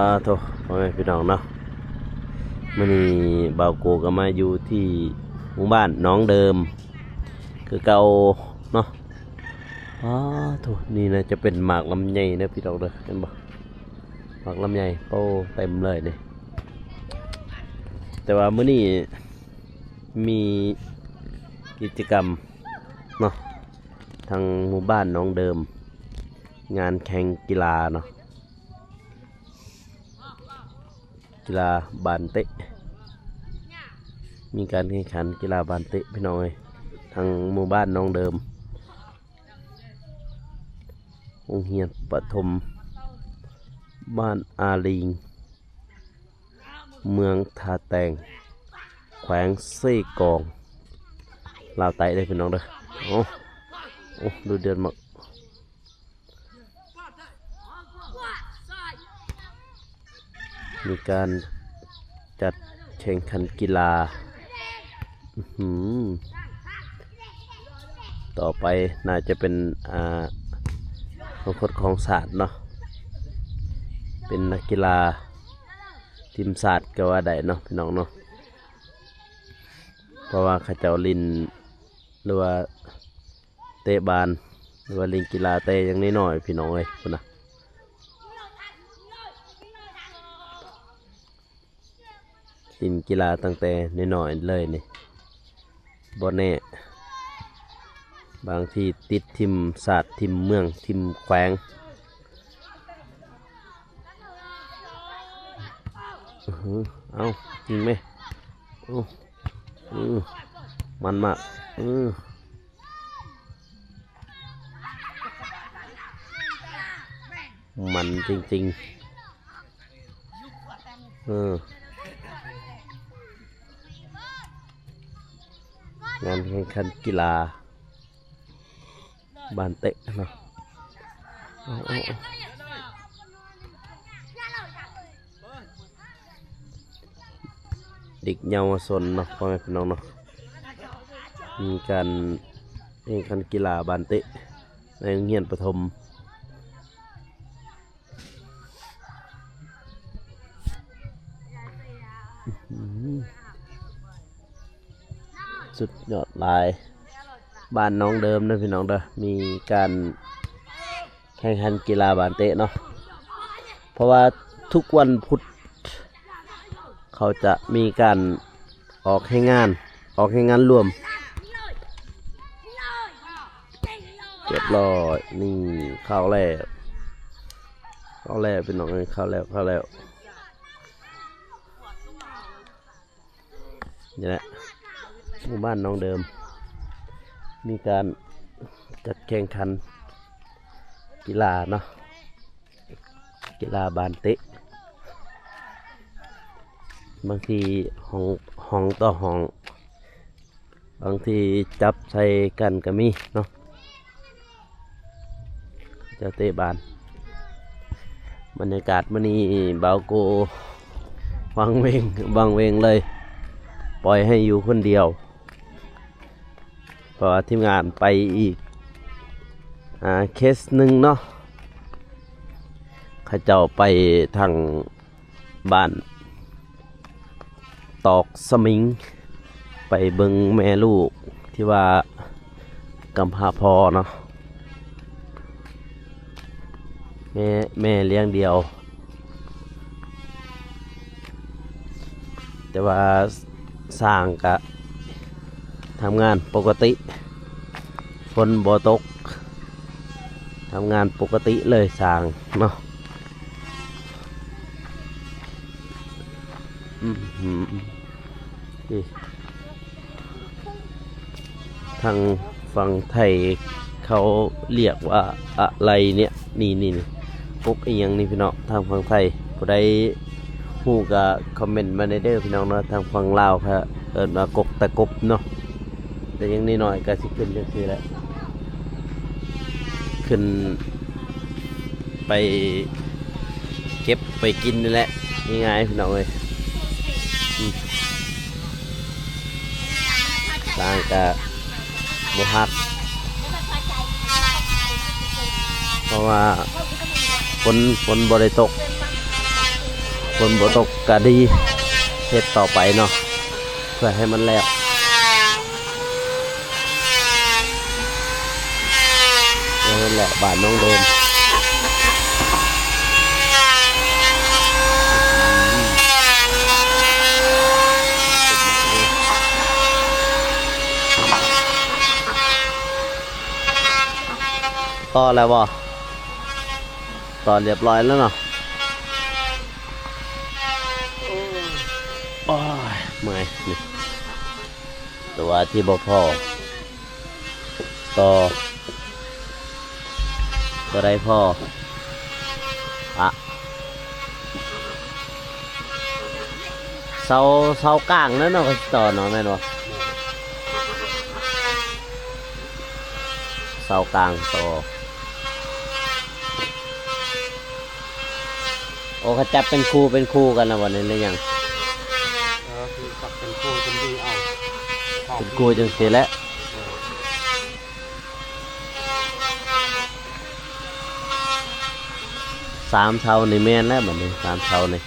ອາໂທ ພໍ່ແມ່ພີ່ນ້ອງເນາະ, ມື້ນີ້ບ່າວໂກກໍມາຢູ່ທີ່ໝູ່ບ້ານໜອງເດີມຄືເກົ່າເນາະ. ອາໂທ ນີ້ໜ້າຈະເປັນໝາກລຳໄຍເດີພີ່ນ້ອງເດີ, ເຫັນບໍ່ ໝາກລຳໄຍ ໂອ້ ເຕັມເລີຍນີ້. ແຕ່ວ່າມື້ນີ້ມີກິດຈະກຳເນາະ ທາງໝູ່ບ້ານໜອງເດີມ ງານແຂ່ງກິລາເນາະ ກິລາບານເຕະ, ມີການແຂ່ງຂັນກິລາບານເຕະພີ່ນ້ອງເອີຍ, ທາງໝູ່ບ້ານໜອງເດີມ ໂຮງຮຽນປະຖົມບ້ານອາລີງ ເມືອງທ່າແຕງ ແຂວງເຊກອງ ລາວໃຕ້ເດີພີ່ນ້ອງເດີ. ໂອ້ ໂອ້ ດຸເດືອດມາກ. ມີການຈັດແຂ່ງຂັນກິລາ. ອືຫື ຕໍ່ໄປໜ້າຈະເປັນ ອາ ອະນາຄົດຂອງຊາດເນາະ, ເປັນນັກກິລາທີມຊາດກໍວ່າໄດ້ເນາະ ພີ່ນ້ອງເນາະ, ເພາະວ່າເຂົາເຈົ້າຫຼິ້ນ ຫຼືວ່າເຕະບານ ຫຼືວ່າຫຼິ້ນກິລາແຕ່ຍັງນ້ອຍໆ ພີ່ນ້ອງເອີຍ ພຸ້ນນະ. ຫຼິ້ນກິລາຕັ້ງແຕ່ນ້ອຍໆເລີຍນີ້, ບໍ່ແນ່ ບາງທີຕິດທີມຊາດ ທີມເມືອງ ທີມແຂວງ. ອືຫື ເອົ້າ ຍິງແມະ. ໂອ້ ອື ມັນມາກ. ອື ມັນຈິງໆ. ເອີ ງານແຂ່ງຂັນກິລາບານເຕະເນາະ. ເອົາ ເອົາ ເອົາ ເດັກເຍົາວະຊົນເນາະ ພໍ່ແມ່ພີ່ນ້ອງເນາະ, ມີການແຂ່ງຂັນກິລາບານເຕະໃນໂຮງຮຽນປະຖົມ. ອືຫື ສຸດຍອດຫຼາຍ. ບ້ານໜອງເດີມເດີພີ່ນ້ອງເດີ ມີການແຂ່ງຂັນກິລາບານເຕະເນາະ, ເພາະວ່າທຸກວັນພຸດເຂົາຈະມີການ ອອກແຮງງານ ອອກແຮງງານລວມ. ຮຽບຮ້ອຍ ນີ້ ເຂົ້າແລ້ວ ເຂົ້າແລ້ວ ພີ່ນ້ອງເອີຍ ເຂົ້າແລ້ວ ເຂົ້າແລ້ວ. ນີ້ແຫຼະ ໝູ່ບ້ານໜອງເດີມ ມີການຈັດແຂ່ງຂັນກິລາເນາະ. ກິລາບານເຕະ ບາງທີຫ້ອງ ຫ້ອງຕໍ່ຫ້ອງ ບາງທີຈັບໃສ່ກັນກໍມີເນາະ ເຈົ້າເຕະບານ. ບັນຍາກາດມື້ນີ້ບ່າວໂກວັງເວງ ວັງເວງເລີຍ ປ່ອຍໃຫ້ຢູ່ຄົນດຽວ. ເພາະວ່າທີມງານໄປອີກ ອ່າ ເຄສໜຶ່ງເນາະ, ເຂົາເຈົ້າໄປທາງບ້ານຕອກສະໝິງ ໄປເບິ່ງແມ່ລູກທີ່ວ່າກຳພ້າພໍ່ເນາະ. ແມ່ ແມ່ລ້ຽງດຽວ ແຕ່ວ່າຊ່າງກະທຳງານປົກກະຕິ ຝົນບໍ່ຕົກ ທຳງານປົກກະຕິເລີຍຊ່າງເນາະ. ອືມ ນີ້ ທາງຝັ່ງໄທເຂົາລຽກວ່າອະໄລເນຍ ນີ້ໆ ກົກອີ່ຫຍັງນີ້ພີ່ນ້ອງ ທາງຝັ່ງໄທ. ຜູ້ໃດຮູ້ກໍຄອມເມັນມາແດ່ເດີພີ່ນ້ອງເນາະ. ທາງຝັ່ງລາວເຂົາເອີ້ນວ່າກົກຕະກົບເນາະ, ແຕ່ຍັງນ້ອຍໆກໍຊິຂຶ້ນຈັ່ງຊີ້ແຫຼະ. ຂຶ້ນໄປເກັບໄປກິນນີ້ແຫຼະ ງ່າຍໆ ພີ່ນ້ອງເອີຍ. ອືມ ສ້າງກະບໍ່ຮັກ ເພາະວ່າຝົນ ຝົນບໍ່ໄດ້ຕົກ. ຝົນບໍ່ຕົກກະດີ ເຮັດຕໍ່ໄປເນາະ ເພື່ອໃຫ້ມັນແລ້ວ. ເອີ ແຫຼະ ບ້ານນ້ອງໂດມ ຕໍ່ແລ້ວບໍ່? ຕໍ່ລຽບຮ້ອຍແລ້ວເນາະ. ໂອ້ຍ ເມື່ອຍນີ້ ຕົວທີ່ບໍ່ພໍ ຕໍ່ ບໍ່ໄດ້ພໍ ອະ ເສົາ ເສົາກາງນັ້ນເນາະ ເຂົາຊິຕໍ່ເນາະ ແມ່ນບໍ່? ເສົາກາງຕໍ່. ໂອ້ ເຂົາຈັບເປັນຄູ່ເປັນຄູ່ກັນລະບໍ່ນີ້ ຫຼືຫຍັງ? ເອີ ຄືຈັບເປັນຄູ່ເປັນດີເອົາ ເປັນຄູ່ຈັ່ງຊີ້ແຫຼະ. ເອີ ສາມເສົານີ້ແມ່ນແລ້ວບັດນີ້ ສາມເສົານີ້.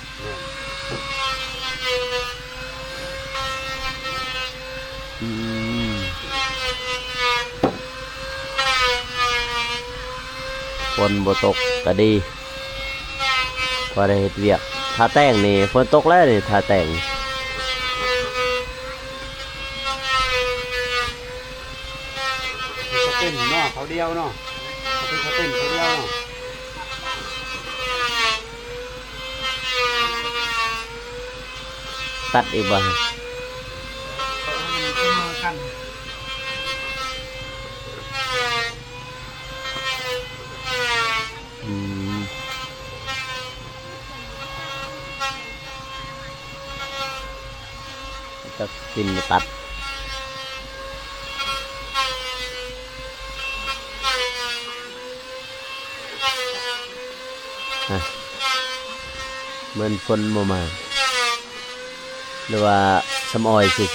ອືມ ຝົນບໍ່ຕົກກະດີ ພໍໄດ້ເຮັດວຽກ. ຖ້າແຕ່ງນີ້ ຝົນຕົກແລ້ວນີ້ ຖ້າແຕ່ງ. ເຂົາເປັນເນາະ ເຂົາດຽວເນາະ ເຂົາເປັນ ເຂົາເປັນເຂົາດຽວເນາະ. ຕັດອີກບໍ່? ອືມ ຕັດ ປິ່ນມາຕັດ. ຮະ ແມ່ນຝົນບໍ່ມາ ຫຼືວ່າຊຳອອຍຊື່ໆ?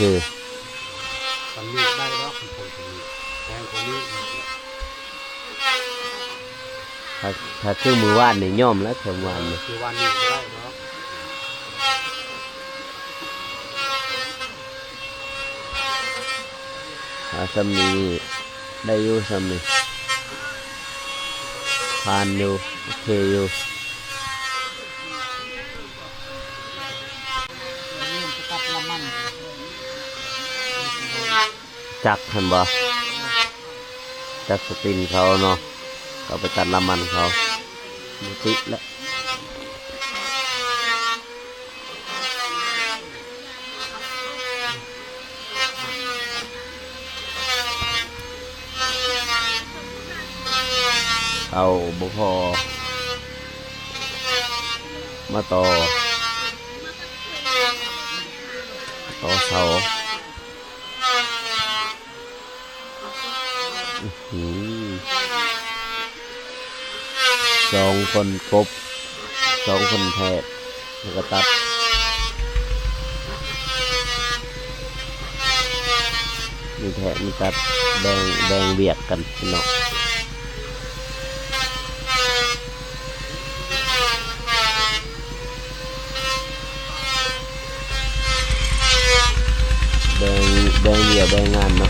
ສ່ຳນີ້ໄດ້ດອກ ຝົນສ່ຳນີ້ ແຮງກວ່ານີ້ ຖ້າ ຖ້າຄືມື້ວານນີ້ຍອມແລ້ວ ຄືມື້ວານນີ້ ຄືວານນີ້ບໍ່ໄດ້ດອກ. ຖ້າສ່ຳນີ້ໄດ້ຢູ່ ສ່ຳນີ້ຜ່ານຢູ່ ໂອເຄຢູ່. ຈັກຫັ້ນບໍ່? ຈັກສະຕິນເຂົາເນາະ ເຂົາໄປຕັດລຳມັນເຂົາ ບໍ່ຕິແຫຼະ. ເອົາບໍ່ພໍ ມາຕໍ່ ຕໍ່ເສົາ. ອື ສອງຄົນກົບ ສອງຄົນແທກ ແລ້ວກໍຕັດ ມີແທກມີຕັດ ແບ່ງ ແບ່ງວຽກກັນເນາະ. ແບ່ງ ແບ່ງວຽກແບ່ງງານເນາະ.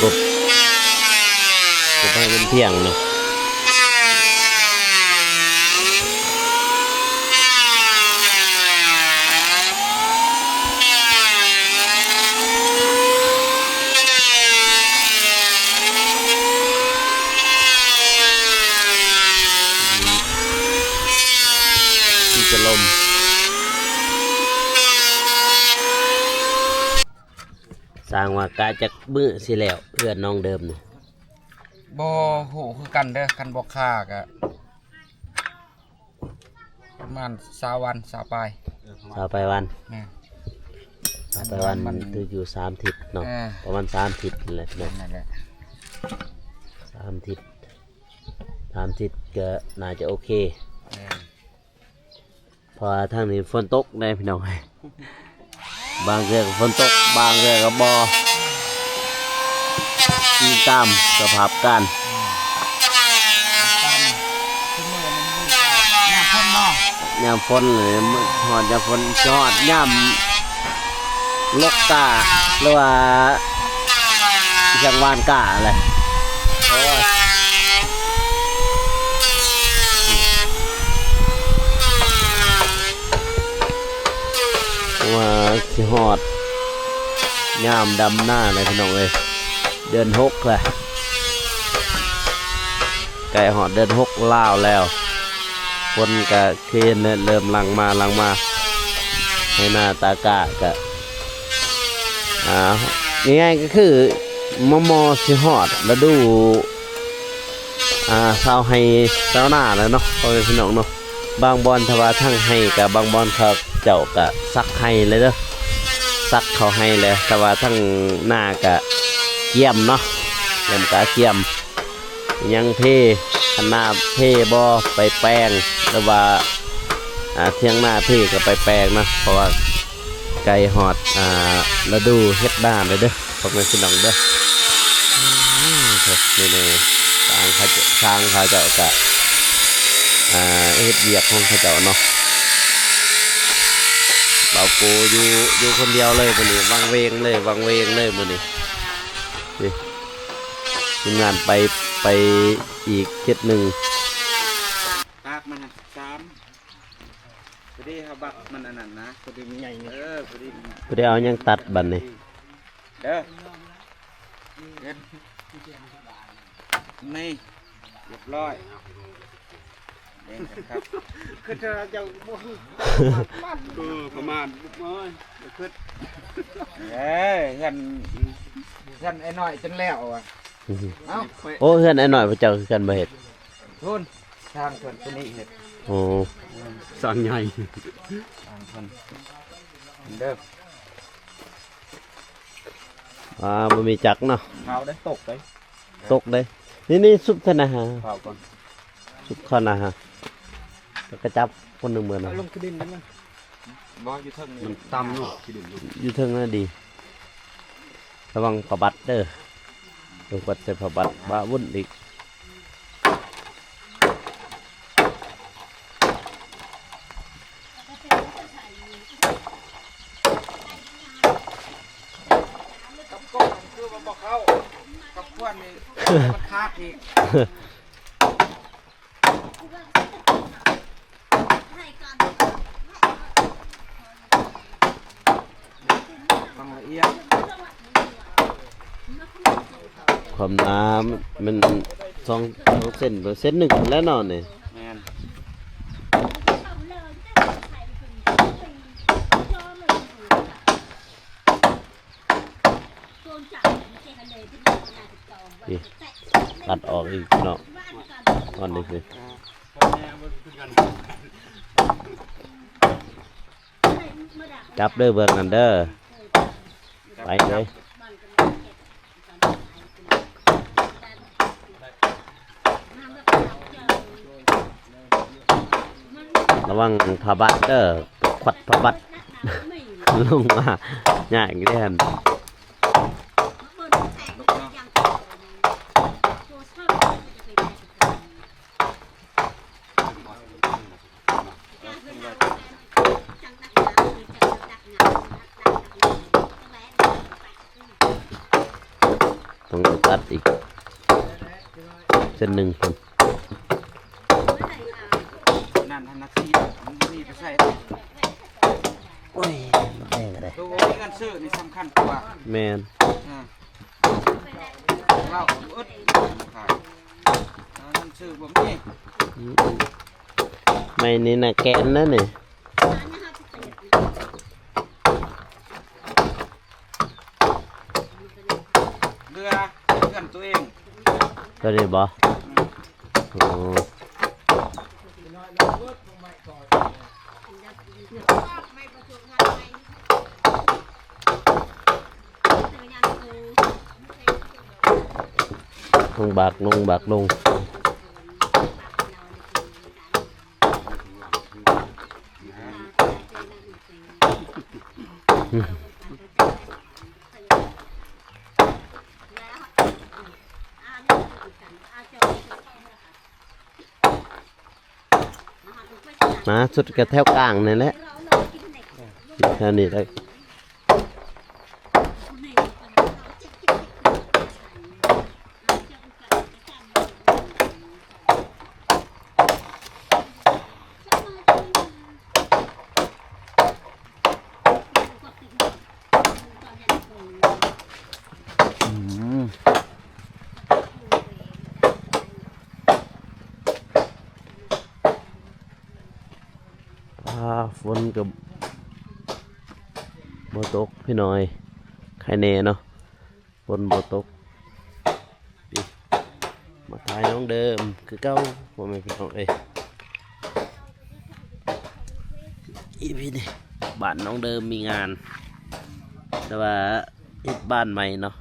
ກົບ ກົບໃຫ້ມັນທ່ຽງເນາະ. ສ້າງວ່າກະຈັກມື້ຊິແລ້ວ ເຮືອນນ້ອງເດີມນີ້? ບໍ່ຮູ້ຄືກັນເດີ ຄັນບໍ່ຄາກະປະມານຊາວວັນ ຊາວປາຍ ຊາວປາຍວັນ. ແມ່ນ ຊາວປາຍວັນ ມັນ ມັນຖືກຢູ່ສາມທິດເນາະ. ເອີ ປະມານສາມທິດນີ້ແຫຼະເນາະ ນັ້ນແຫຼະ ສາມທິດ ສາມທິດກະໜ້າຈະໂອເຄ. ແມ່ນ ເພາະວ່າທາງນີ້ຝົນຕົກແດ່ພີ່ນ້ອງເອີຍ ບາງເທື່ອກໍຝົນຕົກ ບາງເທື່ອກໍບໍ່ ອີງຕາມສະພາບການ. ອືມ ຕາມ ຄືມື້ນີ້ມັນຍາມຝົນເນາະ ຍາມຝົນເລີຍ ຮອດຍາມຝົນ ຮອດຍາມ ລົກກ້າ ຫຼືວ່າຈັ່ງຫວ່ານກ້າແຫຼະ. ໂອ້ຍ ວ່າຊິຮອດຍາມດຳນາແລ້ວພີ່ນ້ອງເອີຍ ເດືອນຫົກແລ້ວ ໃກ້ຮອດເດືອນຫົກລາວແລ້ວ ຝົນກະຄືເຫັນແຫຼະ ເລີ່ມຫຼັ່ງມາ ຫຼັ່ງມາ ໄຮ່ນາຕາກ້າກະ ອ່າ ງ່າຍໆກໍຄືມໍ່ໆ ຊິຮອດລະດູ ອ່າ ຊາວໄຮ່ຊາວນາແລ້ວເນາະ ພໍ່ແມ່ພີ່ນ້ອງເນາະ. ບາງບ່ອນຖ້າວ່າທັງໄຮ່ກະ ບາງບ່ອນເຂົາເຈົ້າກະສັກໄຮ່ເລີຍເດີ ສັກເຂົ້າໄຮ່ແລ້ວ ຖ້າວ່າທັງນາກະກຽມເນາະ ກຽມກະກຽມ ຍັງເພ ຄັນນາເພບໍ່ໄປແປງ ຫຼືວ່າ ອ່າ ຖຽງນາເພກໍໄປແປງເນາະ ເພາະວ່າໃກ້ຮອດ ອ່າ ລະດູເຮັດນາແລ້ວເດີ ພໍ່ແມ່ພີ່ນ້ອງເດີ. ອືມ ນີ້ເດີ ຊ່າງເຂົາເຈົ້າ ຊ່າງເຂົາເຈົ້າກະ ອ່າ ເຮັດວຽກຂອງເຂົາເຈົ້າເນາະ. ບ່າວໂກຢູ່ ຢູ່ຄົນດຽວເລີຍມື້ນີ້ ວັງເວງເລີຍ ວັງເວງເລີຍມື້ນີ້. ນີ້ ທີມງານໄປ ໄປອີກເຂດໜຶ່ງ ຕາກມັນຫັ້ນສາມ ພໍດີເຮົາບັກມັນອັນນັ້ນນະ ພໍດີມັນໃຫຍ່ ເອີ ພໍດີ ບໍ່ໄດ້ເອົາຫຍັງຕັດບັດນີ້ ເດີ ເຮັດ ນີ້ ຮຽບຮ້ອຍ ເອີ ປະມານ ເອີຍ ບໍ່ຄິດ ເອີຍ ເຮືອນ ເຮືອນອ້າຍນ້ອຍຈົນແລ້ວວ່າ ເອົ້າ ໂອ້ ເຮືອນອ້າຍນ້ອຍພວກເຈົ້າຄືກັນບໍ່ເຮັດ? ພຸ້ນ ຊ່າງເພິ່ນຜູ້ນີ້ເຮັດ. ໂອ້ ຊ່າງໃຫຍ່ ຊ່າງເພິ່ນເດີ. ອ່າ ບໍ່ມີຈັກເນາະ ເອົາໄດ້ຕົກໄດ້ ຕົກເດ້. ນີ້ໆ ສຸບເທົ່ານັ້ນຫາ ເອົາກ່ອນ ສຸບເທົ່ານັ້ນຫາ ແລ້ວກໍຈັບຄົນໜຶ່ງເມືອນະ ລົງຂີ້ດິນໄດ້ມັນ ບໍ່ ຢູ່ເທິງນີ້ ມັນຕ່ຳເນາະ ຂີ້ດິນຢູ່ເທິງນັ້ນດີ. ລະວັງຜ້າບັດເດີ ລົງກັດໃສ່ຜ້າບັດ ບາວຸ້ນອີກ. ກັບກ້ອງຄືວ່າບໍ່ເຂົ້າ ກັບຄວນນີ້ມັນຂາດອີກ. ຕ້ອງລະອຽດ ຄວາມໜາແມ່ນສອງ ສອງເຊັນ ເຊັນໜຶ່ງພຸ້ນແຫຼະເນາະນີ້. ແມ່ນ ນີ້ ຕັດອອກອີກເນາະ ອັນນີ້ຄື ຈັບເດີເບື້ອງນັ້ນເດີ ໄປເລີຍ. ລະວັງຜ້າບັດເດີ ຂວັດຜ້າບັດລົງມາ ຍາກອີກແລ້ວຫັ້ນ. ຕ້ອງໄດ້ຕັດອີກເສັ້ນໜຶ່ງພຸ້ນ. ນັ້ນ ອັນນັ້ນ ທີ່ມັນມີໄປໃສ່ ໂອ້ຍ ແມ່ນເດ້ ໂຕມີເງິນຊື້ນີ້ສຳຄັນກວ່າ. ແມ່ນ ອ່າ ເວົ້າອຶດຂາຍ ເງິນຊື້ບໍ່ມີ. ອືມ ໄມ້ນີ້ນະແກ່ນນະນີ້. ເຮືອ ເຮືອນຕົວເອງ ຕົວນີ້ບໍ່? ໂອ້ ລົງບາກລົງ ບາກລົງ. ມາສຸດກະແຖວກາງນີ້ແຫຼະ ແຖວນີ້ໄດ້. ອືມ ອ່າ ຝົນກໍບໍ່ຕົກພີ່ນ້ອງເອີຍ ໄຄແນ່ເນາະ. ຝົນບໍ່ຕົກ. ມາຖ່າຍນ້ອງເດີມຄືເກົ່າ ພໍ່ແມ່ພີ່ນ້ອງເອີຍ. ອີພີນີ້ ບ້ານນ້ອງເດີມມີງານ ແຕ່ວ່າເຮັດບ້ານໃໝ່ເນາະ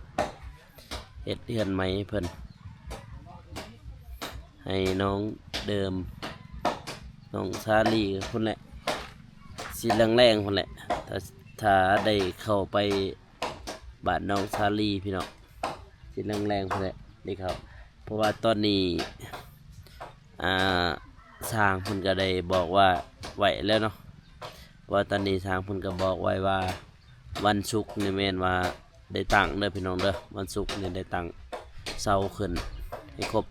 ເຮັດເຮືອນໃໝ່ໃຫ້ເພິ່ນ ໃຫ້ນ້ອງເດີມ ນ້ອງສາລີພຸ້ນແຫຼະ ຊິແລງໆພຸ້ນແຫຼະ ຖ້າ ຖ້າໄດ້ເຂົ້າໄປ ບ້ານນ້ອງສາລີພີ່ນ້ອງ ຊິແລງໆພຸ້ນແຫຼະໄດ້ເຂົ້າ ເພາະວ່າຕອນນີ້ ອ່າ ຊ່າງເພິ່ນກໍໄດ້ບອກວ່າໄວ້ແລ້ວເນາະ ເພາະວ່າຕອນນີ້ຊ່າງເພິ່ນກໍບອກໄວ້ວ່າ ວັນສຸກນີ້ແມ່ນວ່າໄດ້ຕັ້ງເດີພີ່ນ້ອງເດີ ວັນສຸກນີ້ໄດ້ຕັ້ງເສົາຂຶ້ນໃຫ້ຄົບ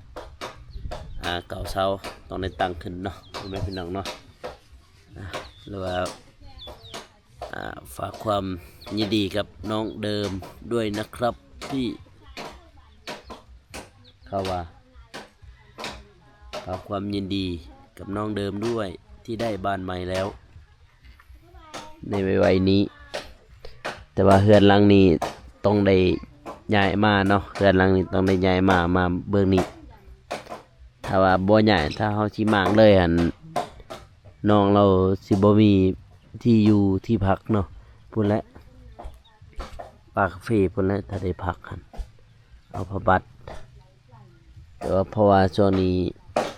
ອ່າ ເກົ້າເສົາ ຕ້ອງໄດ້ຕັ້ງຂຶ້ນເນາະ ພໍ່ແມ່ພີ່ນ້ອງເນາະ ອ່າ ຫຼືວ່າ ອ່າ ຝາກຄວາມຍິນດີກັບນ້ອງເດີມດ້ວຍນະຄັບ ທີ່ເຂົາວ່າ ຝາກຄວາມຍິນດີກັບນ້ອງເດີມດ້ວຍທີ່ໄດ້ບ້ານໃໝ່ແລ້ວໃນໄວໆນີ້ ແຕ່ວ່າເຮືອນຫຼັງນີ້ຕ້ອງໄດ້ຍ້າຍມາເນາະ ເຮືອນຫຼັງນີ້ຕ້ອງໄດ້ຍ້າຍມາ ມາເບື້ອງນີ້. ຖ້າວ່າບໍ່ຍ້າຍ ຖ້າເຮົາຊິມ້າງເລີຍຫັ້ນ ນ້ອງລາວຊິບໍ່ມີທີ່ຢູ່ທີ່ພັກເນາະ ພຸ້ນແຫຼະ ປ່າກາເຟພຸ້ນແຫຼະ ຖ້າໄດ້ພັກຫັ້ນ ເອົາພະບັດ ແຕ່ວ່າເພາະວ່າຊ່ວງນີ້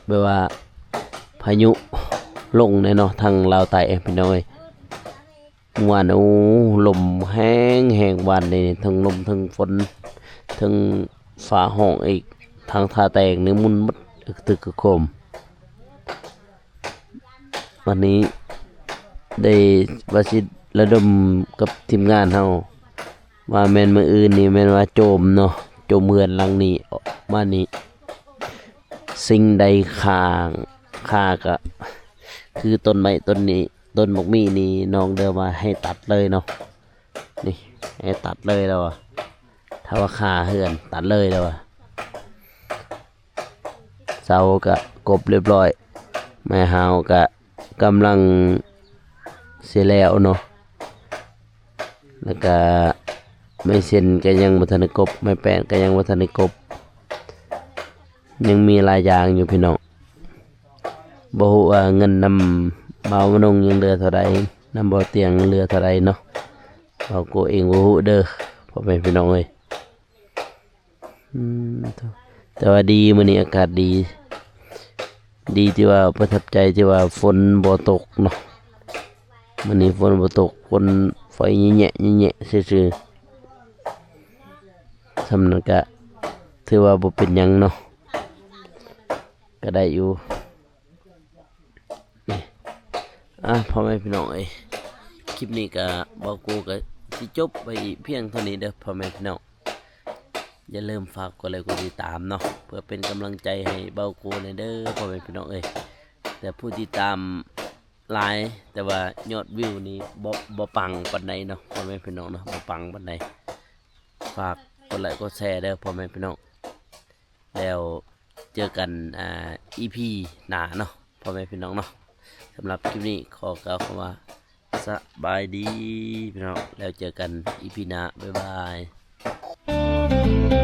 ແບບວ່າພາຍຸລົງແດ່ເນາະ ທາງລາວໃຕ້ ເອີ ພີ່ນ້ອງເອີຍ. ເມື່ອວານ ໂອ້ ລົມແຮງໆ ວານນີ້ ທັງລົມ ທັງຝົນ ທັງຟ້າຮ້ອງອີກ ທາງທ່າແຕງນີ້ໝຸ່ນໝົດ ອຶກຕຶກກະໂຄມ. ວັນນີ້ໄດ້ວ່າຊິລະດົມກັບທີມງານເຮົາ ວ່າແມ່ນມື້ອື່ນນີ້ແມ່ນວ່າໂຈມເນາະ ໂຈມເຮືອນຫຼັງນີ້ ມານີ້ ສິ່ງໃດຂ້າ ຂ້າກະຄືຕົ້ນໄມ້ຕົ້ນນີ້ ຕົ້ນບັກມີນີ້ ນ້ອງເດີມວ່າໃຫ້ຕັດເລີຍເນາະ ນີ້ ໃຫ້ຕັດເລີຍລາວວ່າ ຖ້າວ່າຂ້າເຮືອນຕັດເລີຍລາວວ່າ. ເສົາກະກົບລຽບຮ້ອຍ ໄມ້ຫາວກະກຳລັງຊິແລ້ວເນາະ ແລ້ວກະໄມ້ເຊັນກະຍັງບໍ່ທັນໄດ້ກົບ ໄມ້ແປ້ນກະຍັງບໍ່ທັນໄດ້ກົບ ຍັງມີຫຼາຍຢ່າງຢູ່ພີ່ນ້ອງ. ບໍ່ຮູ້ວ່າເງິນນຳບ່າວມະນົງຍັງເຫຼືອເທົ່າໃດ ນຳບ່າວຕຽງເຫຼືອເທົ່າໃດເນາະ ບ່າວໂກເອງບໍ່ຮູ້ເດີ ພໍ່ແມ່ພີ່ນ້ອງເອີຍ. ອືມ ແຕ່ວ່າດີ ມື້ນີ້ອາກາດດີ ດີທີ່ວ່າປະທັບໃຈທີ່ວ່າຝົນບໍ່ຕົກເນາະ ມື້ນີ້ຝົນບໍ່ຕົກ ຝົນຝອຍແຍະໆ ແຍະໆ ຊື່ໆ ຊ່ຳນັ້ນກະຖືວ່າບໍ່ເປັນຫຍັງເນາະ ກະໄດ້ຢູ່. ອ່າ ພໍ່ແມ່ພີ່ນ້ອງເອີຍ ຄລິບນີ້ກະ ບ່າວໂກກະຊິຈົບໄວ້ພຽງເທົ່ານີ້ເດີ ພໍ່ແມ່ພີ່ນ້ອງ ຢ່າລືມຝາກກົດໄລກົດຕິດຕາມເນາະ ເພື່ອເປັນກຳລັງໃຈໃຫ້ບ່າວໂກແດ່ເດີ ພໍ່ແມ່ພີ່ນ້ອງເອີຍ. ແຕ່ຜູ້ຕິດຕາມຫຼາຍ ແຕ່ວ່າຍອດວິວນີ້ບໍ່ ບໍ່ປັງປານໃດເນາະ ພໍ່ແມ່ພີ່ນ້ອງເນາະ ບໍ່ປັງປານໃດ. ຝາກກົດໄລກົດແຊເດີ ພໍ່ແມ່ພີ່ນ້ອງ ແລ້ວເຈີກັນ ອ່າ ອີພີໜ້າເນາະ ພໍ່ແມ່ພີ່ນ້ອງເນາະ. ສຳລັບຄລິບນີ້ຂໍກ່າວຄຳວ່າ ສະບາຍດີພີ່ນ້ອງ ແລ້ວເຈີກັນອີພີໜ້າ ບາຍບາຍ.